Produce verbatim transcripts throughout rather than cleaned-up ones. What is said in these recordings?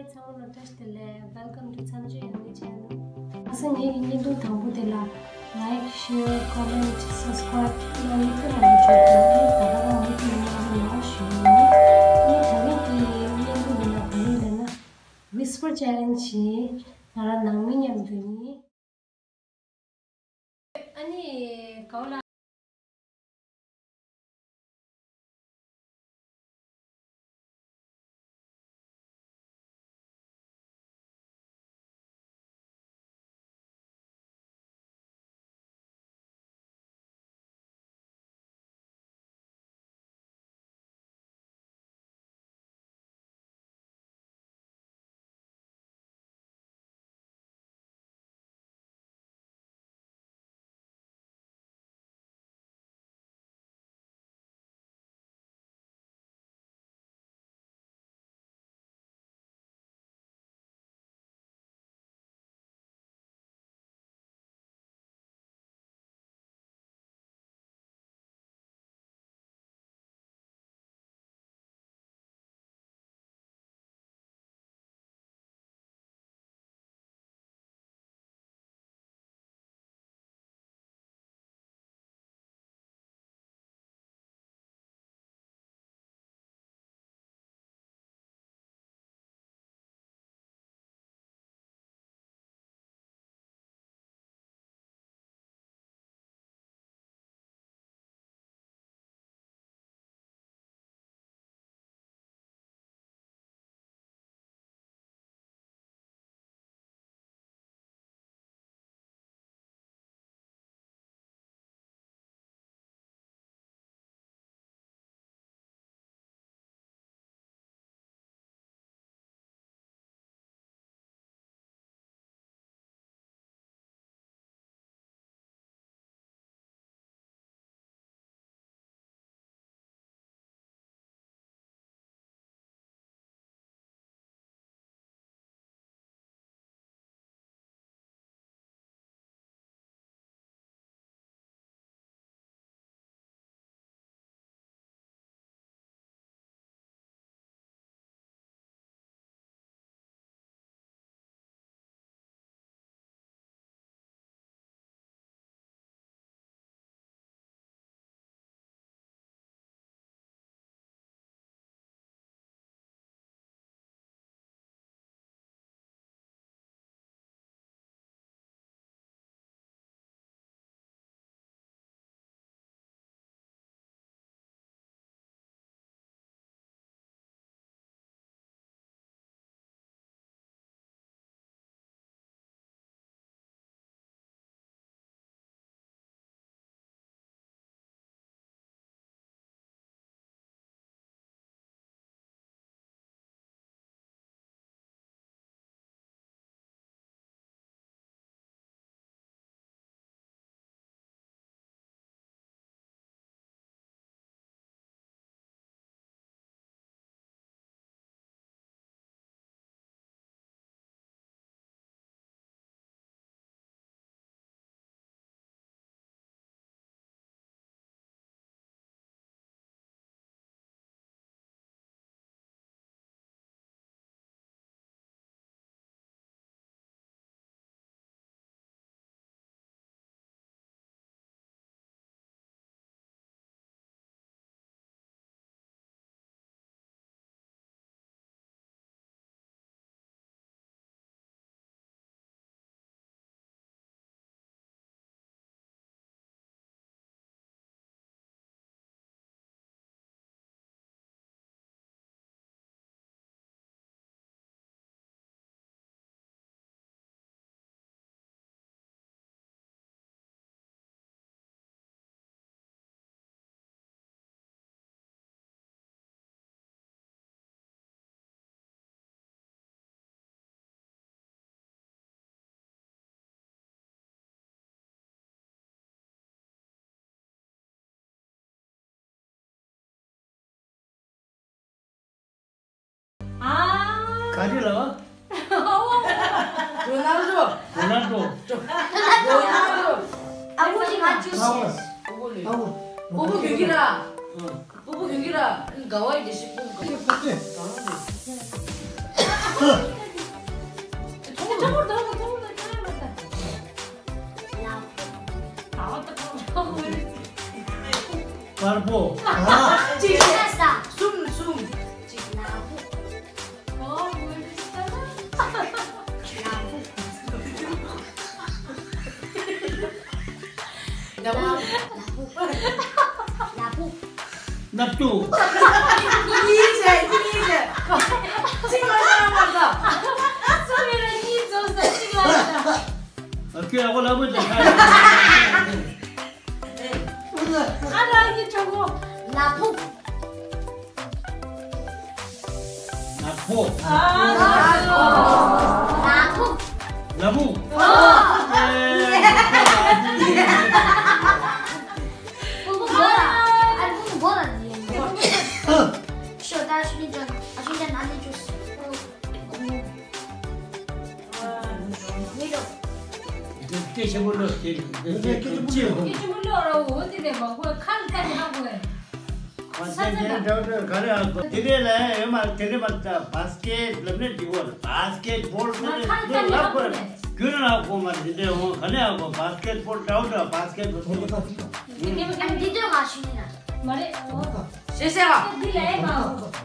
ཚང་མ་ལ་བཀྲ་ཤིས་བདེ་ལེགས། Welcome to མཚམས་གཅོད་ཡང་མི་channel། ང་ཚོ་ངེད་ཀྱི་བརྙན་ཐུང་དང་པོ་དེ་ལ་like, share, comment, subscribe གནང་ཡིག་ཐུགས་ལ་འཇུག་དགོས། ཨ་ནི་ད་ག་རང་ཡིག་ཐུགས་གནང་རོགས་གནང་ཞུ་ཡིན། ཨ་ནི་ད་རེས་ཀྱི་བརྙན་ཐུང་འདི་ལ་ག་རེ་ཡིན་ལབ་ན། Whisper Challenge ཡིན། ང་རང་ནང་མི་མཉམ་དུ་ཡིན། ཨ་ནི་གའུ་ལ། ཨ། ག་རེ་ལ། རོ་ནལ་རོ། རོ་ནལ་རོ། རོ་ནལ་རོ། ཨ་ཁུ་ཅིག་ང་ཅུ་ཞེས། ཨ་ཁུ། ཨ་ཁུ། ཨ་ཁུ་གྱོན་གྱི་ར། ཨ། ཨ་ཁུ་གྱོན་གྱི་ར། དགའ་བ་ཡི་དེ་ཞིག་ཨ་ཁུ་གྱོན་གྱི་ར། དཀར་པོ། གཅིག་བྱས། གསུམ། གསུམ། གཅིག་ནག་པོ། ནག་པོ། ནག་པོ། ནག་པོ། ནག་པོ། ནག་པོ། གཉིས་བྱས། གཉིས་བྱས། གཅིག་ལ་ཤོར་བ་དང་། གསུམ་ཡོད་ན་གཉིས་འཛོམས་ས་གཅིག་ལ་ཤོར། ཨ་ཁྱོད་ཨ་ཁོ་ལ་མོ་དེ་ཁ། ཨ་རང་གི་གྲོགས་པོ། ལ་ཕུག་ལ་ཕུག་ལ་ཕུག་ལ་ཕུག་ཨ། ཨེ། ཕུག་ཕུག་གོ་ལ། ཨ་ཕུག་གོ་ལ་ནི། ཤོ་ད་ཤི་ནི་ཅོ་ཨ་ཤི་ཅན་ཨ་ནི་ཅོ། སྐད་ཆེན་པོ་ལོ་དེ་དེ་དེ་ཅི་ཧོ། སྐད་ཆེན་པོ་ལོ་ར་འོ་དེ་རེད་མ་གོ་ཁ་ལ་ཐད་ཧ་གོ་ཨེ། ཁ་ལ་ཐད་དེ་འདྲ་འདྲ་ག་རེ་ཧ་གོ་དེ་རེད་ལ་ཡོད་མ་དེ་རེད་མ། ད་བཱ་སི་ཀེད་ལབ་ནས་འདི་གོ་བཱ་སི་ཀེད་བོལ་ལབ་ནས་ལབ་གོ་རྒྱུན་ལ་ཧ་གོ་མ་དེ་འདྲ་འོ་ག་ནས་ཧ་གོ་བཱ་སི་ཀེད་བོལ་འདྲ་འདྲ་བཱ་སི་ཀེད་བོལ་ཨ་འདི་འདོད་མ་ཤི་ནི་ན་མ་རེད་འོ། ཤེས་ཤེས་བ། འདི་ལ་ཨེ་མ་འོ།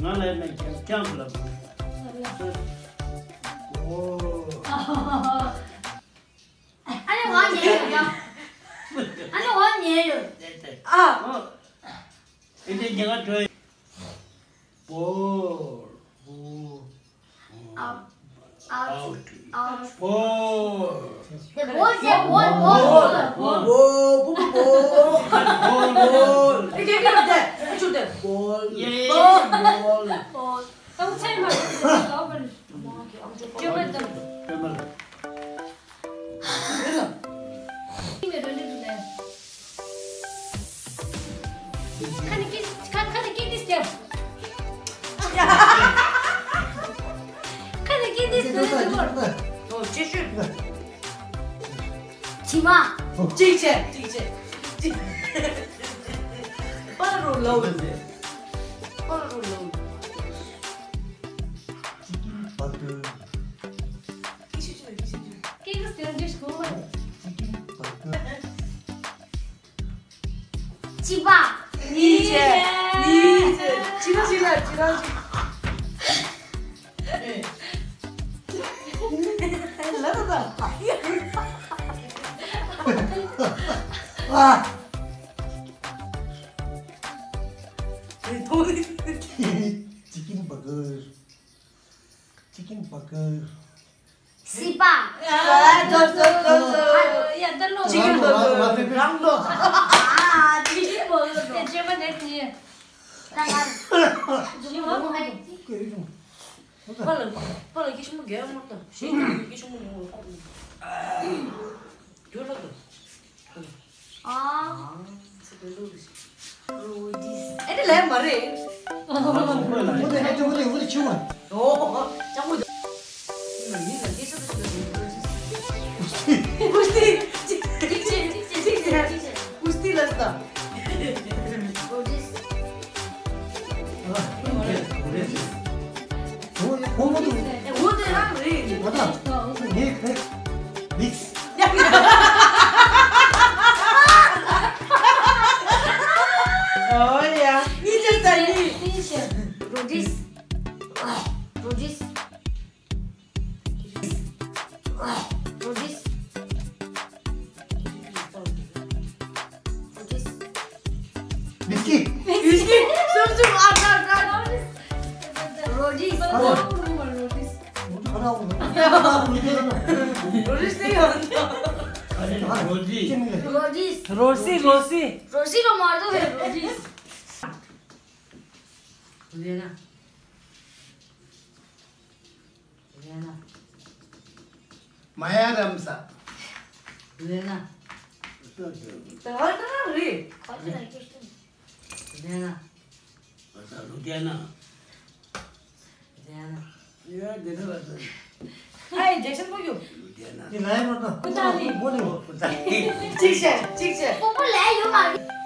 ང་ལ་ཨེ་མ་ཁྱེད་ཁྱེད་ལ་ཨོ། ཨ་ནི་འོ་ཉལ་ཡོད་ཡ། ཨ་ནི་འོ་ཉལ་ཡོད། ཨ། ཨེ་དེ་ཉལ་ག་འགྲོ་ཡ། བོལ། ཨའུ། ཨའུ། ཨའུ། བོལ། དེ་བོལ་ཟེར་བོལ་བོལ་བོལ། བོལ། བོལ། བོལ། བོལ། ཨེ་དེ་དེ་དེ་ཨེ་ཆུ་དེ་བོལ། ཡེ། བོལ། བོལ། ཨའུ་ཚེ་མ་ལོ་བོལ། ཁྱོད་མ་དང་། ཁྱོད་མ་ལ། ཁ་ནས་སྐད་ཁ་ཁ་ནས་སྐད་འདི་རྒྱབ། ཁ་ནས་སྐད་འདི་རྒྱབ། ཨོ་ཅེ་ཤུ། ཇི་མ། གཅིག་བྱས་གཅིག་བྱས། པ་རུ་ལོ། པ་རུ་ལོ། ཅི་ཀིན་བར་ཀར། ཅི་ཀིན་བར་ཀར། ཅི་པ། གཉིས་བྱས། གཉིས་བྱས། ཅི་ར་ཅི་ལ་ཅི་ར་ཅི། ལ་ད་ད། ཨ། ཅི་ཀིན་བར་ཀར། ཅི་ཀིན་བར་ཀར། སི་པ། ཨ་ཙོ་ཙོ་ཙོ་ཙོ། ཡ་ད་ལོ། ཅི་ཀིན་བར་ཀར་རང་ལོ། ཨ་ཅི་ཀིན་བར་ཀར་ལོ། དེ་ཅེ་མ་ནེ་ཅི། ད་ང་ཅི་བ་མ་ཧེ། ཕ་ལ་ཕ་ལ་སྐད་ཆེན་པོ་རྒྱག་མ་ད། ཞེས་སྐད་ཆེན་པོ་མོ། རྒྱུ་ལ་ད། ཨ། ཨ་ནི་ལས་མ་རེད། ཨོ་དེ་ཨ་ཅོ་ཨོ་དེ་ཨོ་དེ་ཆུང་བ། ཨོ་ཅང་མོ། ཨུ་སྟི། ཨུ་སྟི། ཅིག་ཅིག་ཅིག་ཅིག་ཅིག་ཅིག་ཅིག་ཅིག་ཅིག་ཨུ་སྟི་ལ་ཟ། ཨོ་དེ། ཨོ་དེ་ཨོ་དེ་རང་རེད། ཨོ་དེ་རང་རེད། ཨ་ད། ངས་ཁེག་མིག་ཨོ་ཡ། གཉིས་ཆར་ད་གཉིས། རོ་ཌིས། རོ་ཌིས། རོ་ཌིས། རོ་ཌིས། མིག་སྐྱི། མིག་སྐྱི། སུམ་སུམ་ཨ་ཀ་ཀ། རོ་ཌིས། ཨ་རོ། རོ་ཌིས། རོ་ཌིས་ནི་ཡོད། རོ་ཌིས། རོ་ཌིས། རོ་སི། རོ་སི། རོ་སི་ལོ་མ་རྡོ་བའི་རོ་ཌིས། ལེ་ན། ལེ་ན། མ་ཡ་རམ་ས། ལེ་ན། ད་ཨ་ད་རེད། ལེ་ན། ཨ་ད་ལུ་དེ་ན། ལེ་ན། ཡ་དེ་ན་ལ་ད། ཨའི་ཇེག་སན་པོ་ཡོ། ལུ་དེ་ན། དེ་ལ་ཡ་མ་ད། ཀུ་ད་ནི། མོ་ནི། ཀུ་ད་ནི། གཅིག་བྱས་གཅིག་བྱས། པོ་པོ་ལས་ཡོད་མ་རེད།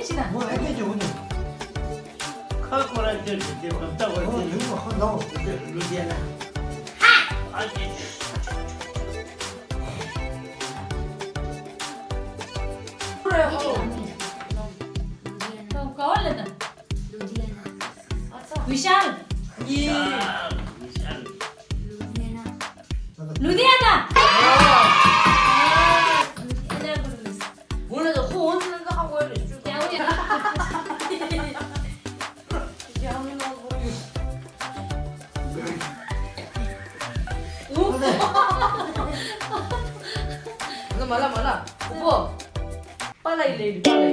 ཁ་ཁོ་ར་དེར་དེ་དེ་གམ་ལྟ་བར་དེ་ལུས་མ་ཁོ་ནའོ། ལུས་དེ་ན། ཨ་ཅེ། ག་བ་ལ་ན། ཝི་ཤཱལ། ཡེ། ཝི་ཤཱལ། ལུ་དྷི་ཡ་ན། ལུ་དྷི་ཡ་ན། མ་ལ་མ་ལ། པ་ལ་ཡི་ལེ་ཡི་པ་ལ་ཡི།